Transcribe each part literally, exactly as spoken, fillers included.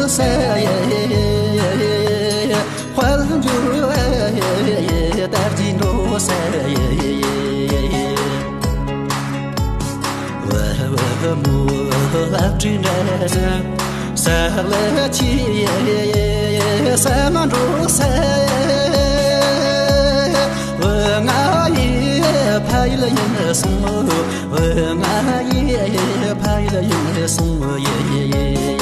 ས་ཡི། དཔལ་འབྱོར་དར་རྒྱས་འགྲོ་ས་ཡི། བུ་བུ་མོ་བུ་བྲིས་འདྲ་ས། ས་ལ་ཆི་ས་མ་འགྲོ་ས། བུ་ང་ཡི་ཕ་ཡུལ་ཡིན་སོང་། བུ་ང་ཡི་ཕ་ཡུལ་ཡིན་སོང་ཡི།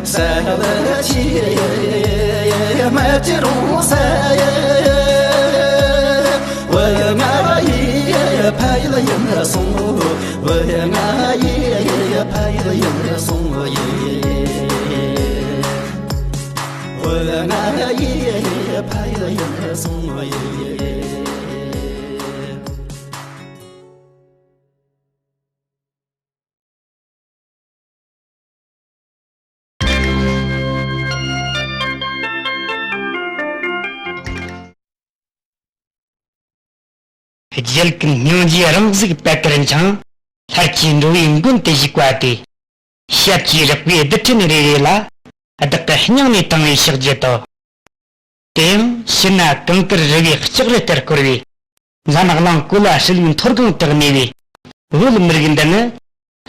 ས་ལ་ཆི་མ་ཅི་རུང་ས། བུ་ང་ཡི་ཕ་ཡུལ་ཡིན་སོང་། བུ་ང་ཡི་ཕ་ཡུལ་ཡིན་སོང་ཡི། བུ་ང་ཡི་ཕ་ཡུལ་ཡིན་སོང་ཡི། རྒྱལ་ཀུན་སྙིང་རྗེའི་རང་གཟུགས་པད་དཀར་འཆང་། ལྷར་བཅས་འགྲོ་བའི་མགོན་དུ་བཞུགས་པ་དེ། ཞབས་ཀྱིས་རེག་པའི་རྡུལ་ཕྲན་རེ་རེ་ལ། བདག་གི་སྙིང་ནས་དང་བའི་ཕྱག་རྒྱུད་དོ། དེ་ཡང་ཕྱི་ན་གངས་དཀར་རི་བོའི་ལྕགས་རི་ལྟར་བསྐོར་བའི། འཛམ་གླིང་གོ་ལ་ཧྲིལ་བོའི་མཐོ་སྒང་དུ་གནས་པའི། བོད་མི་རིགས་འདི་ནི།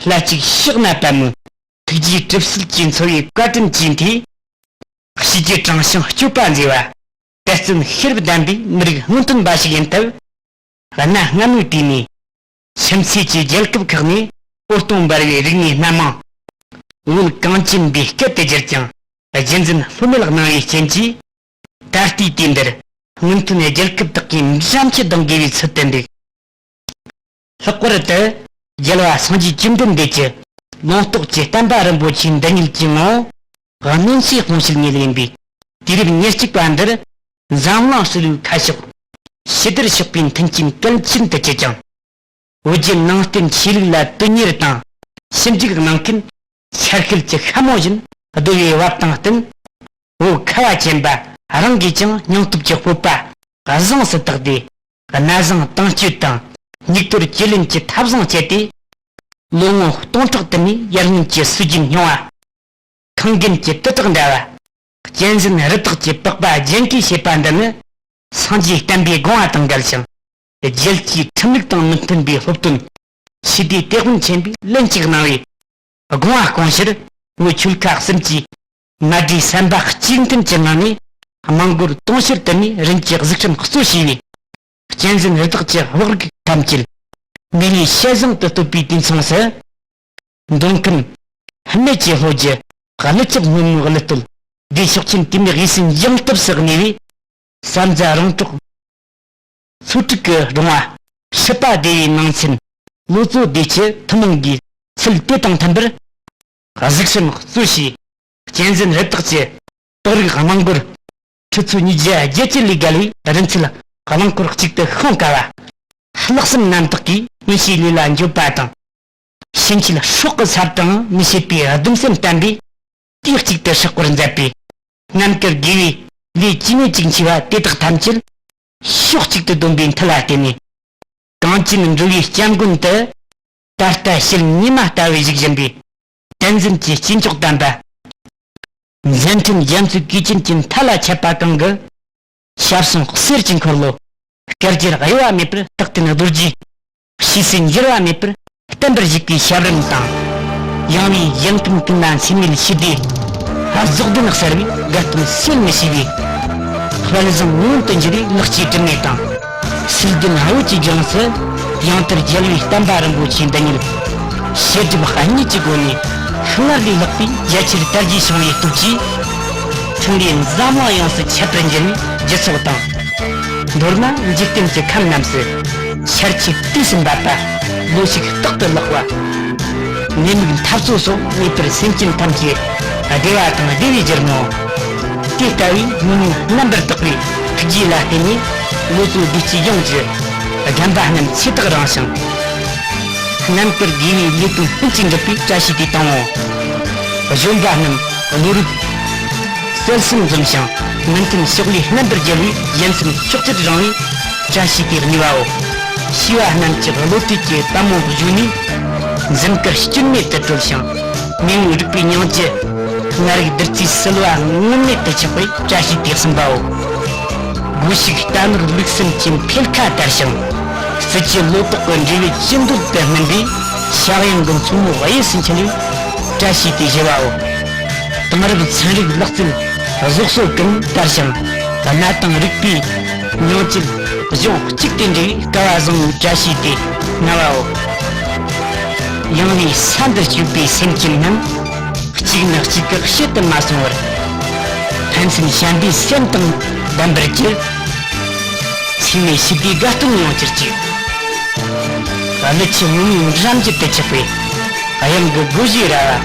ལྷ་གཅིག་ཕྱག་ན་པདྨོ། ཐུགས་རྗེའི་གྲིབ་བསིལ་གྱིས་འཚོ་བའི་བཀའ་དྲིན་གྱི་མཐུས། གཤིས་རྒྱུད་དྲང་ཞིང་སྤྱོད་པ་མཛེས་པ། དད་བརྩོན་ཤེས་རབ་ལྡན་པའི་མི་རིགས་སྔོན་ཐོན་པ་ཞིག་ཡིན་སྟབས། གནའ་སྔ་མོའི་དུས་ནས། ཁྱིམ་མཚེས་ཀྱི་རྒྱལ་ཁབ་ཁག་ནས་འོད་སྟོང་འབར་བའི་རིག་གནས་སྣ་མང་། བོད་གངས་ཅན་པའི་སྐད་དུ་བསྒྱུར་ཀྱང་རྒྱུན་འཛིན་ལྷོད་མེད་གནང་བའི་རྐྱེན་གྱིས། ད་ལྟའི་དུས་འདིར་སྔོན་ཐོན་རྒྱལ་ཁབ་དག་གིས་འགྲན་ཆེ་གདེང་དགོས་པའི་ཚུལ་དུ་འདུག། ལྷག་པར་དུ་རྒྱལ་བ་སངས་རྒྱས་བཅོམ་ལྡན་འདས་ཀྱི་ལུང་རྟོགས་ཀྱི་བསྟན་པ་རིན་པོ་ཆེའི་འདི་ཉིད་ཀྱི་ངོ་བོ་གནོད་འཚེ་སྤོང་བྱེད་ཉིད་ཡིན་པའི་དུས་རབས་ཉེར་གཅིག་པ་འདིར། འཛམ་གླིང་ཧྲིལ་བོའི་ཁ་ཕྱོགས་ཕྱི་དར་ཕྱོགས་པའི་མཐུན་རྐྱེན་གལ་ཆེན་དུ་གྱུར་ཅིང་། བོད་བརྒྱུད་ནང་བསྟན་ཆོས་ལུགས་ལ་དོན་གཉེར་དང་ཞིབ་འཇུག་གནང་མཁན་ཆར་ཤུལ་གྱི་ཤ་མོ་བཞིན་རྡོལ་བའི་བབ་དང་བསྟུན། བོད་ཁ་བ་ཅན་པ་རང་གིས་ཀྱང་སྙིང་སྟོབས་ཀྱི་སྤོབས་པ་གཟེངས་སུ་བཏགས་ཏེ། གནའ་བཟང་དྭངས་སྤྱོད་དང་སྙིགས་དོར་བཅོས་ལེན་གྱི་ཐབས་བཟང་སྤྱད་དེ། ལོ་ངོ་སྟོང་ཕྲག་དུ་མའི་ཡར་སྔོན་གྱི་སྲོལ་རྒྱུན་རྙིང་བ། ཁང་རྒན་གྱི་དུ་བྲག་འདྲ་བ། གཅན་གཟན་རི་དྭགས་ཀྱི་པགས་པ་རྒྱན་གྱིས་བྱེད་པ་འདི་ནི། སངས་རྒྱས་བསྟན་པའི་དགོངས་པ་དང་འགལ་ཞིང་། རྒྱལ་སྤྱིའི་ཁྲིམས་ལུགས་དང་མི་མཐུན་པའི་སློབ་སྟོན། ཞི་བདེའི་སྟེགས་བུ་མཁྱེན་པའི་ལན་གཅིག་གནང་བའི་དགོངས་པ་སྐོང་ཕྱིར། བོད་ཆོལ་ཁ་གསུམ་གྱིས་མ་གྲོས་བསམ་པ་གཅིག་མཐུན་གྱི་ངང་ནས། དམངས་སྒོར་དུང་ཕྱུར་དུ་མའི་རིན་གྱི་གཟིགས་ཁྲིམས་གཙོ་བྱས་པའི་གཅན་གཟན་རི་དྭགས་ཀྱི་བག་རིགས་ཐམས་ཅད་མེ་ལུས་ཞལ་བཟང་དུ་བསྟོད་པའི་དུས་མཚུངས་སུ། མདོ་ཁམས་སྨད་ཀྱི་ལྷོ་རྒྱུད་ཀླུ་ཆུ་སྔོན་མོའི་ཀླུ་སྟོད་སྡེ་ཤོག་ཆེན་དུ་མའི་དབུས་སུ་འགྱིང་སྟོབས་སུ་གནས་པའི་ས་མཛའ་རོང་འབྲོག་མཚོ་དྲུག་གི་སྒྲུང་བ་སྲིད་པ་སྡེ་བའི་ནང་ཚན་ལོ་ཙཱ་སྡེ་བཅུ་ཐུན་མོང་གི་ཚུལ་དེ་དང་མཐུན་པར་གཟིགས་ཁྲིམས་གཙོ་བྱས། གཅན་གཟན་རི་དྭགས་ཀྱི་བག་རིགས་དམངས་སྒོར་ཁྲི་ཚོ་ཉིས་བརྒྱ་བརྒྱད་ཅུ་ལས་བརྒལ་བའི་རིན་ཚད་རླངས་འཁོར་གཅིག་ཏུ་ཤོང་དཀའ་བ། ལྷག་བསམ་རྣམ་དག་གིས་མི་ཤེས་ལས་ལ་འགྱོད་པ་དང་། ཕྱིན་ཆད་སྲོག་གི་སྲབ་དང་མི་ཤེས་པའི་གདུང་སེམས་བརྟན་པས་དུས་གཅིག་ཏུ་སྲེག་པར་མཛད་པའི་རྣམ་དཀར་དགེ་བའི་ལས་ཇི་སྙེད་ཅིག་མཆིས་པ་དེ་དག་ཐམས་ཅད་ཕྱོགས་གཅིག་ཏུ་བསྡོམས་པའི་མཐུ་ལ་བརྟེན་ནས། གངས་ཅན་འགྲོ་བའི་སྐྱབས་མགོན་དུ། ད་ལྟ་ཕྱིར་ཉི་མ་ལྟ་བུའི་བཞུགས་བཞིན་པའི་བསྟན་འཛིན་གྱི་སྐྱེས་མཆོག་དམ་པ། མཛད་འཕྲིན་རྒྱ་མཚོའི་གོས་ཅན་གྱི་མཐའ་ལ་ཁྱབ་པ་གང་གི་ཞབས་ཟུང་གསེར་གྱི་འཁོར་ལོ། བསྐལ་བརྒྱར་གཡོ་བ་མེད་པར་རྟག་བརྟན་རྡོ་རྗེའི་ཕྱིས་སུ་འགྱུར་བ་མེད་པར་བརྟན་པར་བཞུགས་པའི་ཞབས་རིམ་དང་། ཡངས་པའི་ཡུལ་ཁམས་ཀུན་ལ་འཚེ་མེད་ཞི་བདེའི་རྫོགས་ལྡན་གསལ་བའི་དགའ་སྟོན་གསལ་མི་ཤེས་པའི། དཔལ་བཟང་མངོན་དུ་འགྱུར་བའི་ལེགས་སྐྱེས་དྲི་མེད་དང་། སིལ་ལྡན་བོད་ཀྱི་ལྗོངས་སུ་ཡང་དུ་རྒྱལ་བའི་བསྟན་པ་རིན་པོ་ཆེ་འདི་ཉིད། བྱེ་བྲག་གཉིས་ཀྱི་སྒོ་ནས་སྔར་ལས་ལྷག་པའི་རྒྱ་ཆེར་དར་རྒྱས་བྱུང་བའི་སྟོབས་ཀྱིས། འཕྲིན་ལས་འཛམ་གླིང་ཡོངས་སུ་ཁྱབ་པར་འགྱུར་བའི་རྒྱུ་ཚོགས་དང་། མདོར་ན་འཇིག་རྟེན་གྱི་ཁམས་རྣམས་སུ་ཆར་ཆུ་དུས་སུ་འབབ་པ། ལོ་ཞིག་རྟག་ཏུ་ལེགས་པ། ནད་མུག་འཐབ་རྩོད་སོགས་མེད་པར་སེམས་ཅན་ཐམས་ཅད་བདེ་བ་དང་བདེ་བའི་རྒྱུར་སྨོན། དེ་ལྟ་བུའི་སྨོན་ལམ་རྣམ་པར་དག་པའི་ཐུགས་རྗེ་ལ་བརྟེན་ནས། ལོ་ཙཱ་བདེ་སྐྱིད་ཡོངས་ཀྱི་རྒན་པ་རྣམས་ཚེ་ཐག་རིང་ཞིང་། རྣམ་དཀར་དགེ་བའི་ལས་དོན་ལྷུན་གྱིས་འགྲུབ་པའི་བཀྲ་ཤིས་དེ་དང་། གཞོན་པ་རྣམས་བློ་རིག་གསལ་སིང་འཛོམས་ཤིང་། མི་མཐུན་ཕྱོགས་ལས་རྣམ་པར་རྒྱལ་བའི་གཞན་སེམས་ཕྱོགས་གཅིག་རང་བའི་བཀྲ་ཤིས་དེ་གནས་པའོ། ཤེས་པ་རྣམས་ཀྱི་བློ་གྲོས་ཀྱི་པད་མོ་བཞོན་ནས། འཛུམ་དཀར་སྐྱོན་མེད་དུ་གྲོལ་ཞིང་། མི་མངོན་རིག་པའི་སྙིང་རྗེ། ལྔ་རིག་བདུད་རྩིའི་བསིལ་བ་ངོམས་མེད་དུ་ཆགས་པའི་བཀྲ་ཤིས་དེ་གསུམ་པའོ། སྒོ་ཕྱུགས་རྟ་ནོར་ལུག་གསུམ་གྱི་འཕེལ་ཁ་དར་ཞིང་། རྩི་ཅན་ལོ་ཏོག་གི་འབྲས་བུ་ཅི་འདོད་དུ་སྨིན་པའི་ཤ་གཡང་གི་མཚོ་མོ་གཡས་སུ་འཁྱིལ་བའི་བཀྲ་ཤིས་དེ་བཞི་པའོ། དེང་རབས་ཚན་རིག་ལག་རྩལ་གཟུགས་སོགས་ཀུན་དར་ཞིང་། གནའ་དེང་རིག་པའི་སྙིང་བཅུད་གཞུང་གཅིག་ཏུ་འདྲེས་པའི་སྐལ་བ་བཟང་བའི་བཀྲ་ཤིས་དེ་ལྔ་པའོ། ཡང་ནས་ས་འདིར་སྐྱོད་པའི་སེམས་ཅན་རྣམས། གཅིག་ནས་གཅིག་གི་ཕྱིར་དུ་མ་སོང་བར། ཕན་ཚུན་བྱམས་པའི་སེམས་དང་ལྡན་པར་གྱུར། ཚེ་ནས་ཞི་བདེའི་དགའ་སྟོན་ཡོང་གྱུར་ཅིག། ཀླུ་ཆུ་ངུར་སྨྲིག་འགྲམ་རྒྱུད་དུ་ཆགས་པའི། གཡང་གི་སྒོ་བཞིའི་ར་བ།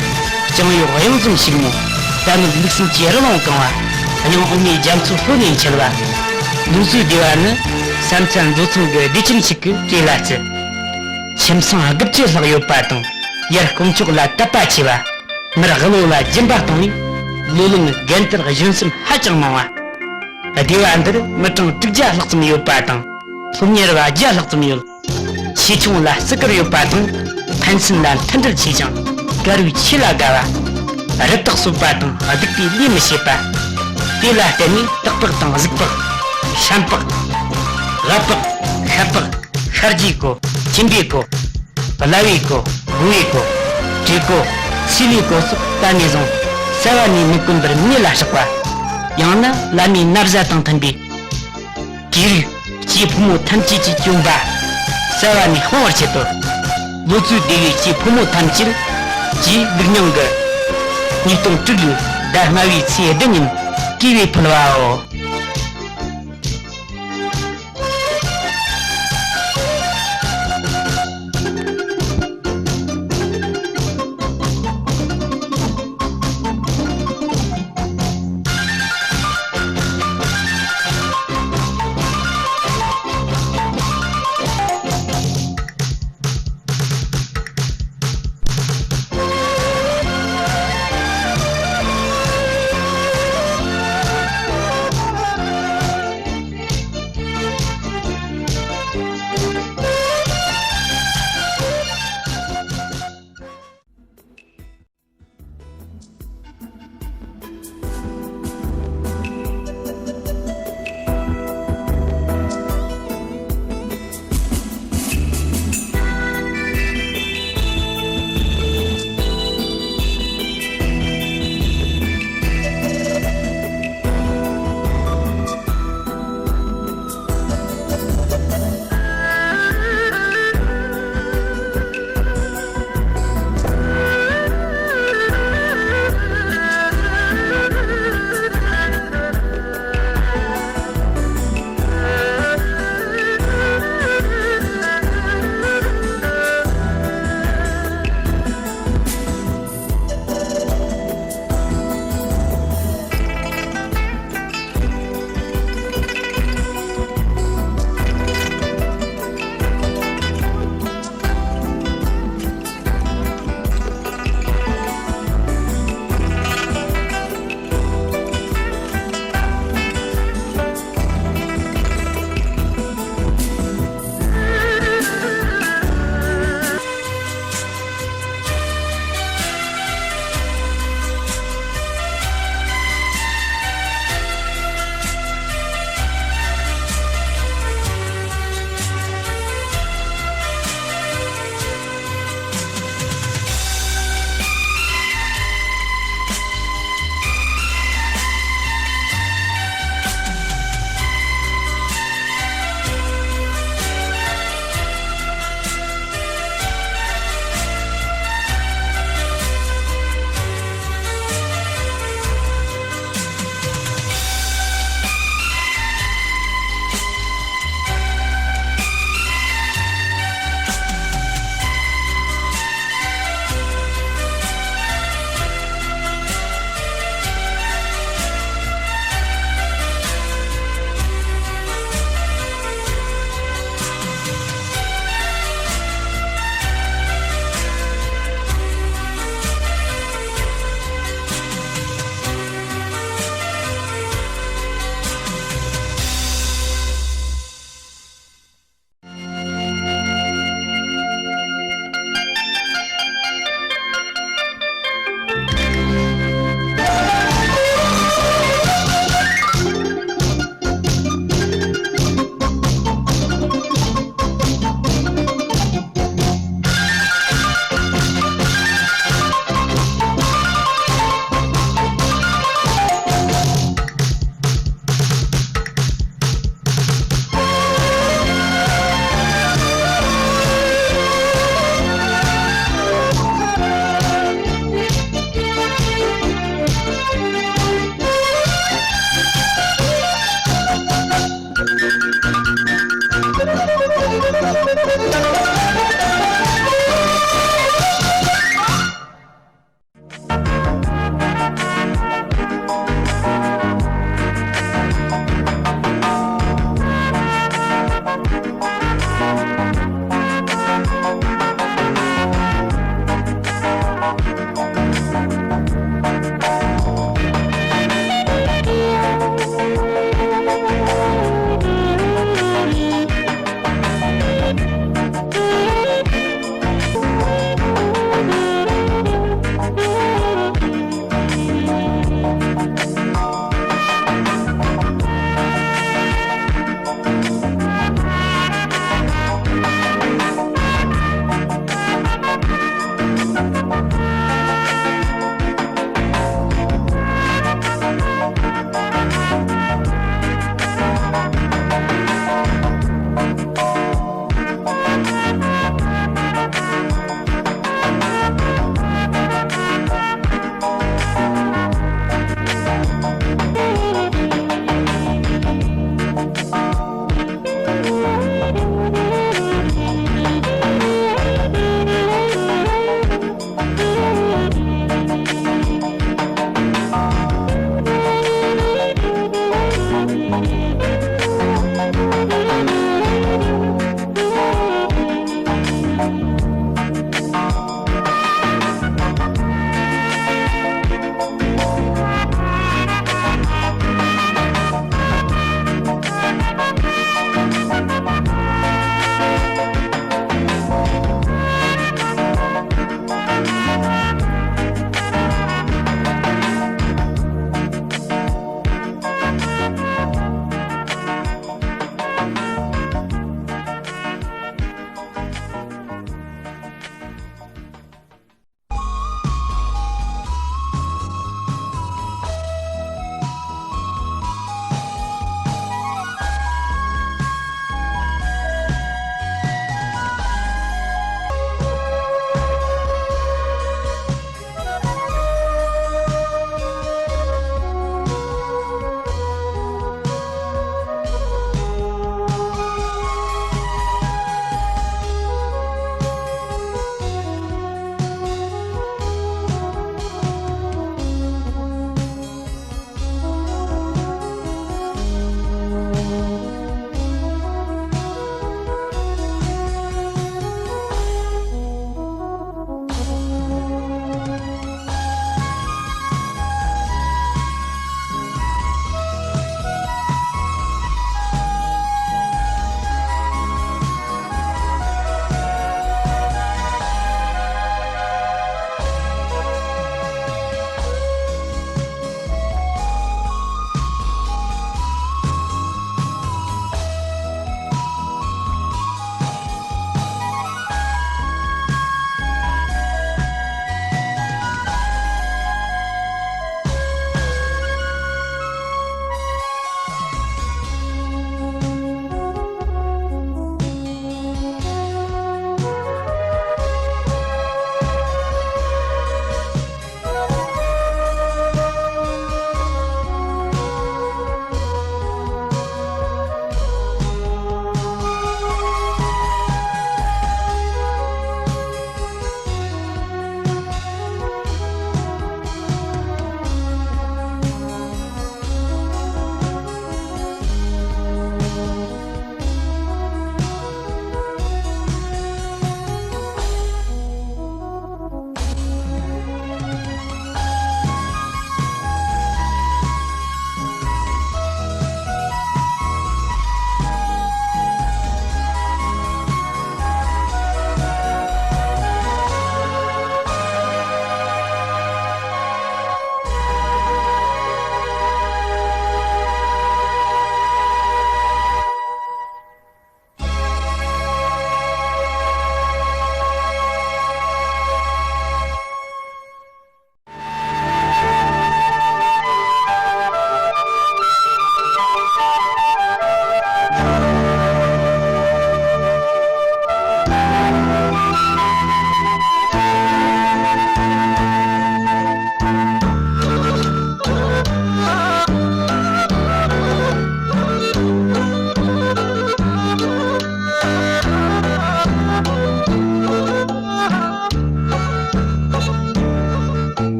སྤྱང་གཡོག་གཡང་འཛོམས་ཕྱུག་མོ། རྟ་ནོར་ལུག་གསུམ་གྱི་རི་ལུང་གང་བ། གཡང་འོ་མའི་རྒྱ་མཚོ་ལྷོ་ནས་འཁྱིལ་བ། ལོ་ཙཱ་བདེ་བ་ནི། ས་མཚམས་མཛོ་ཚང་གི་བདེ་ཆེན་ཞིག་གི་གྲས་ལ་བརྩི། ཁྱིམ་ཚང་དགུ་བཅུ་ལྷག་ཡོད་པ་དང་། ཡར་དཀོན་མཆོག་ལ་དད་པ་ཆེ་བ། མར་ཀླུ་ལ་སྦྱིན་པ་གཏོང་བའི། ལོ་ལོན་རྒན་དར་གཞོན་གསུམ་ཧ་ཅང་མང་བ། སྡེ་བ་འདིར་མི་གྲངས་དྲུག་བརྒྱ་ལྷག་ཙམ་ཡོད་པ་དང་། སློབ་གཉེར་བ་བརྒྱ་ལྷག་ཙམ་ཡོད། ཆེ་ཆུང་ལ་བརྩི་བཀུར་ཡོད་པ་དང་། ཕན་ཚུན་ལ་མཐུན་སྒྲིལ་ཆེ་ཞིང་། དཀར་བའི་ཆོས་ལ་དགའ་བ། རི་དྭགས་གསོད་པ་དང་སྡིག་པའི་ལས་མི་བྱེད་པ། དེ་ལ་བརྟེན་ནས་སྟག་ལྤགས་དང་གཟིག་ལྤགས། ཤམ་ལྤགས། ལྤགས། ཤ་ལྤགས། ཤར་རྗེས་གོ། ཆེན་པོའི་གོ། བླ་བའི་གོ། དགུ་བའི་གོ། དྲེ་གོ། སིལ་བུའི་གོ་སོགས་ད་ནས་བཟུང་གསལ་བ་ནས་མི་དཀོན་པར་མེ་ལ་བསྲེགས་པ། ཡང་ན་བླ་མའི་ན་བཟའ་དང་མཐུན་པའི་གོས་རིགས། སྐྱེས་ཕོ་མོ་ཐམས་ཅད་ཀྱི་གྱོན་པ་གསལ་བ་ནས་སྤང་བར་བྱེད་དོ། ལོ་ཙཱ་བདེ་བའི་སྐྱེས་ཕོ་མོ་ཐམས་ཅད་ཀྱིས་ལུག་མྱང་གི་ཉིས་སྟོང་དྲུག་ལོའི་ཟླ་ལྔ་བའི་ཚེས་བདུན་ཉིན་གོས་པས་ཕུལ་བའོ།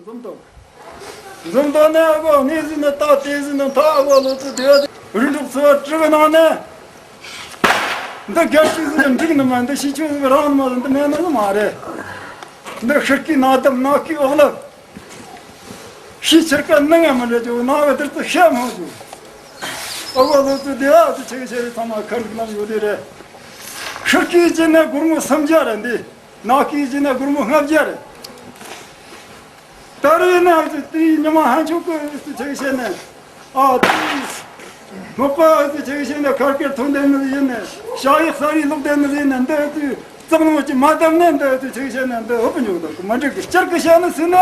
འཛོམས་དང་། འཛོམས་དང་ནས་ཨ་གོ་གནས་ཟིན་ནས་ད་དེ་ཟིན་ནས་ད་ཨ་གོ་ལོ་ཚོད་དེ་བ་རིན་གྲོགས་ཚོ་བ་དྲུག་གི་ནང་ནས་འདི་རྒྱལ་སྤྱི་ཟིན་ནས་འགྲིག་ནི་མ། འདི་ཤི་ཆོས་ཟིན་རང་ནི་མ། འདི་མེད་ནི་མ་རེད། འདི་ཤི་ཀི་ན་དམ་ན་ཀི་ཨོག་ལབ། ཤི་ཆེར་ཀ་ནང་ང་མི་འདྲ་ཅོ་ན་བ་དེར་ཚོ་ཤ་མང་ཅོ། ཨ་གོ་ལོ་ཚོད་དེ་བ་ཚོ་ཆེ་ཆེ་རེ་ཚང་མ་ཁར་འདུག་ལམ་ཡོད་དེ་རེད། ཤི་ཀི་ཅི་ན་སྒོར་མོ་སུམ་བརྒྱ་རེད་འདི། ནག་གི་ཡིན་ན་སྒོར་མོ་ལྔ་བརྒྱ་རེད། ད་རེས་ན་ཨ་ཙི་དེའི་ཉི་མ་ཧན་ཆོག་གི་ཨ་ཙི་ཆེ་བཤད་ནས། ཨ་ཙི། མག་པ་ཨ་ཙི་ཆེ་བཤད་ནས་ཁར་སྐེར་ཐོན་དེ་ནི་ཡིན་ནས། ཤ་ཡི་གསར་ཡི་ལོག་དེ་ནི་ཡིན་ནས། འདི་ཨ་ཙི་གཙང་མོ་ཅི་མ་བཏབ་ནས། འདི་ཨ་ཙི་ཆེ་བཤད་ནས་འདི་ཧུབ་ཉོག་དང་མ་འགྲིག་གི། སྤྱིར་གི་བཤད་ནི་སུ་ན།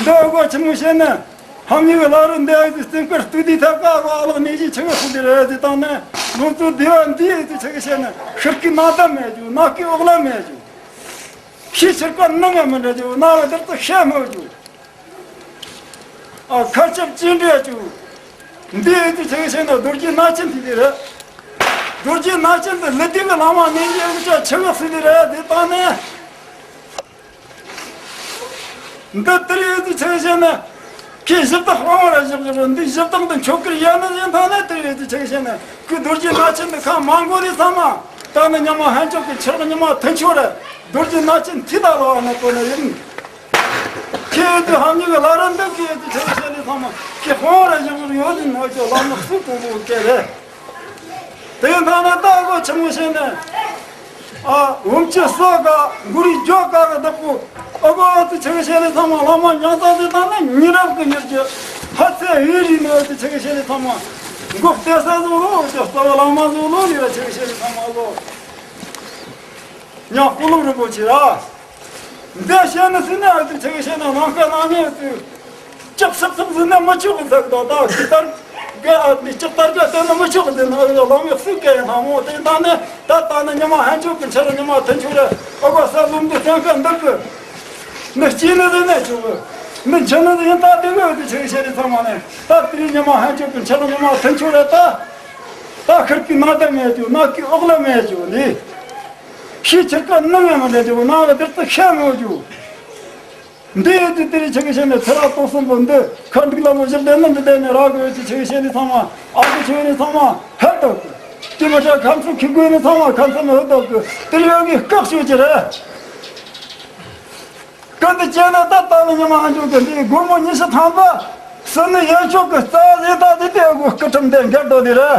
འདི་ཨ་གོ་ཆི་མོ་བཤད་ན། ཧམ་ཉི་གི་ལ་རུ་འདི་ཨ་ཙི་སེམས་ཁར་སྟུག་དེ་ཐབ་ཀ་ཨ་ལག་ནས་ཞིག་ཆི་གི་སུ་འདི་རེད་ཨ་ཙི་བཏང་ནས། ལོ་ཚོད་དེ་བ་འདི་ཨ་ཙི་ཆེ་བཤད་ནས་ཤི་ཀི་ན་ད་མེད་རྒྱུ། ནག་གི་ཨོག་ལ་མེད་རྒྱུ། ཤི་ཆེར་ཀ་ནང་ང་མི་འདྲ་རྒྱུ། ན་བ་དེར་ཚོ་ཤ་མོ་རྒྱུ། ཨ་ཁ་ཆབ་ཅི་འདྲ་རྒྱུ། འདི་ཨེ་ཙི་ཆེ་བཤད་ན་རྡོ་རྗེ་ནག་ཅན་དེ་དེ་རེད། རྡོ་རྗེ་ནག་ཅན་དེ་ལི་ཏི་གི་ལ་མ་ནས་ཡེ་ཨུ་ཅག་ཆེ་བ་སུ་དེ་རེད་དེ་བཏང་ནས། འདི་ལྟར་ཨེ་ཙི་ཆེ་བཤད་ན། ཁྱེད་ཞིབ་ཏུ་དཔང་བ་ར་བཞག་བཞག་ར། འདི་ཞིབ་ཏུ་འདི་ཆོག་གི་ཡ་ནི་ཡིན་ཐང་ན། དེ་ཨེ་ཙི་ཆེ་བཤད་ན་ཁོས་རྡོ་རྗེ་ནག་ཅན་འདི་ཁ་མ་འགོ་དེ་ཚང་མ། ད་ནི་ཉི་མ་ཧན་ཆོག་གི་ཆག་ཉི་མ་ཐུན་ཆོག་ར། རྡོ་རྗེ་ནག་ཅན་ཐི་ད་ལ་བ་ན་གོ་ན་ཡིན། ཁྱེད་ཨེ་ཙི་ཧམ་ཉི་གི་ལ་ར་འདི་ཁྱེད་ཨེ་ཙི་ཆེ་བཤད་ནི་ཚང་མ་ཁྱེད་དཔང་བ་ར་བཞག་བཞག་ཡོད་ནི་ནོ་ཅོ་ལ་ནི་སུ་གོ་གོ་སྐད་རེད། དེ་ཐང་ན་ད་གོ་ཆི་མོ་བྱས་ནས། ཨ། འོམ་ཆུ་སོ་ག་མགོ་རིལ་འཇོ་ག་གི་བདག་པོ། ཨ་གོ་ཨ་ཙི་ཆི་གི་བྱས་ནས་ཚང་མ་བླ་མ་མྱང་ཙང་ཟེར་ད་ནི་མི་རབས་ཀྱི་མྱུར་གྱི་ཕ་ཚེ་འོས་རིགས་ནི་ཨ་ཙི་ཆི་གི་བྱས་ནས་ཚང་མ་མགོ་བལྟས་ས་བཟོ་ལོ། ཨ་ཙི་རྩ་བ་བླ་མ་བཟོ་ལོ་ལི་ར་ཆི་གི་བྱས་ནས་ཚང་མ་ལོ། ཉག་སྤོ་ལོ་རིན་པོ་ཆེ་ར། འདི་བཤད་ནི་ཟིན་ན་ཨ་ཙི་ཆི་གི་བཤད་ན་ནང་ཁ་ནང་ནས་ཨ་ཙི། ལྕགས་སྲབ་སྲབ་ཟིན་ན་མི་ཆོག་གི་ཟེར་གི་འདུག་ད་ལྕགས་དར་ག་ཨ་ནི་ལྕགས་དར་ག་བསྟན་ན་མི་ཆོག་གི་ཟེར་ན། ཨ་བླ་མའི་སྲོལ་ག་ཡིན་ན་མོ། དེ་ད་ནི་ད་ད་ནི་ཉི་མ་ཕན་ཆོད་གི་འཆི་རུ་ཉི་མ་ཐུན་ཆོད་རེད། ཨ་གོ་ས་ལུམ་འདི་བསྟན་ཁ་འདུག་གི། ནི་སྐྱེས་ནི་ཟིན་ན་ཆོག་གི། ནི་འཆི་ནི་ཟིན་ད་དེ་གི་ཨ་ཙི་ཆི་གི་བཤད་ནི་ཚང་མ་ནི་ད་དེ་རིང་ཉི་མ་ཕན་ཆོད་གི་འཆི་རུ་ཉི་མ་ཐུན་ཆོད་རེད་ད། ད་ཁིར་གི་ནང་ད་མེད་རྒྱུ། ནང་གི་འོག་ལ་མེད་རྒྱུ་ནི། ཤི་ཆེར་ཀ་ནང་ཡང་མི་ལེན་རྒྱུ། ནང་ལ་དེར་དུ་ཤ་མོ་རྒྱུ། འདི་ཡོད་དུ་དེ་རིང་ཆི་གི་བཤད་ནས་ཚེ་རབས་སྟོང་གསུམ་པོ་འདི་ཁ་འགྲིག་ལ་མོ་བཞི་ལྡན་ནི་འདི་ལྡན་ནས་ར་གི་ཡོད་དུ་ཆི་གི་བཤད་ནས་ཚང་མ་ཨ་ཁུ་ཆི་གི་ནས་ཚང་མ་ཧད་དོ་གི། དེ་མི་ཆ་ཁམས་སུ་ཁི་དགོས་ནས་ཚང་མ་ཁམས་སུ་མི་ཧད་དོ་གི། དེ་ཡོད་གི་བཀག་ཤོད་ཀྱི་རེད། ཀུན་ཏུ་སྐྱེས་ན་ད་ལྟ་ལ་ཉི་མ་ཨ་འཇུག་གི་འདི་སྒོར་མོ་ཉི་ཤུ་ཐམ་པ། སུ་ནི་ཡན་ཆོག་གི་རྩ་ཟེ་ད་དེ་དེ་གོ་སྐུ་ཁྲིམས་དེ་འགལ་འགྲོ་དེ་རེད།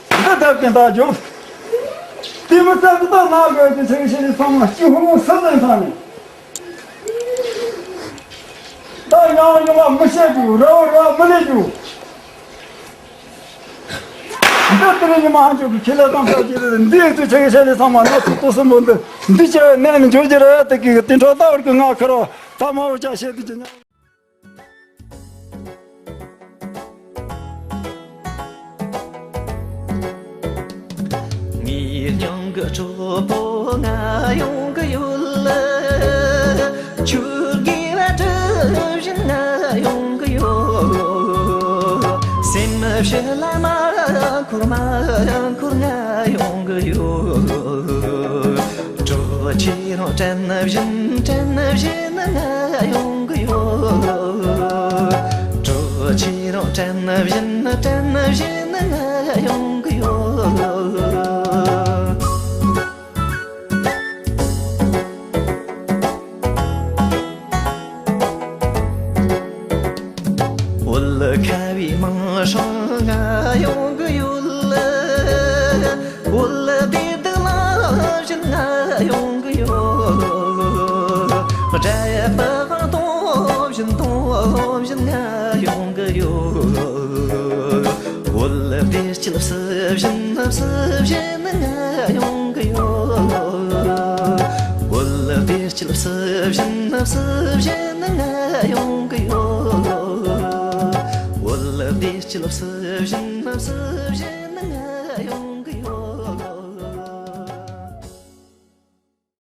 འདི་ལྟར་གྱི་ད་འཇུག་དེ་མི་ཚད་ཀྱི་ད་ན་གི་དེ་ཆི་གི་བཤད་ནས་ཚང་མ་སྐྱིད་ཧུར་སུ་ཟིན་ས་ནས། ད་ཡང་ཡོང་བ་མི་བཤད་རྒྱུ། ར་བ་ར་མི་ལས་རྒྱུ། འདི་དེ་རིང་ཉི་མ་ཧན་ཆོག་གི་ཁྱེད་ལ་དང་ས་ཅི་རེད། འདི་ཡི་ཚུལ་ཆེ་གི་བྱས་ནས་ཚང་མ་ན་ཚོད་ལྟོ་སུ་མོ་འདི་འདི་ཅི་གནས་ནས་འཇོག་རྒྱུ་རེད། དེ་གི་དེ་འཕྲོ་ད་བར་གི་ང་ཁར་བ་ཚང་མ་འོ་ཅག་བཤད་དུ་ཅི་ཉག་ངའི་སྙིང་གི་གྲོགས་པོ་ང་ཡོང་གི་ཡོད། ཁྱོད་དགེ་བ་སྒྲུབ་བཞིན་ང་ཡོང་གི་ཡོད། སེམས་ཕྱི་ལ་མ་འཁོར་མ་འཁོར་ང་ཡོང་གི་ཡོད། གྲོགས་ཁྱེད་རང་དྲན་བཞིན་དྲན་བཞིན་ང་ཡོང་གི་ཡོད། གྲོགས་ཁྱེད་རང་དྲན་བཞིན་དྲན་བཞིན་ང་ཡོང་གི་ཡོད། བོད་ཁ་བའི་མིང་སྲིང་ང་ཡོང་གི་ཡོད། བོད་བདེ་སྡུག་ལ་བཞིན་ང་ཡོང་གི་ཡོད། དགྲ་ཡ་པ་གང་དོ་བཞིན་དོ་བཞིན་ང་ཡོང་གི་ཡོད། བོད་བདེ་སྐྱིད་བསུ་བཞིན་བསུ་བཞིན་ང་ཡོང་གི་ཡོད། བོད་བདེ་སྐྱིད་བསུ་བཞིན་བསུ་བཞིན་ང་ཡོང་གི་ཡོད། བོད་བདེ་སྐྱིད་བསུ་བཞིན་བསུ་བཞིན།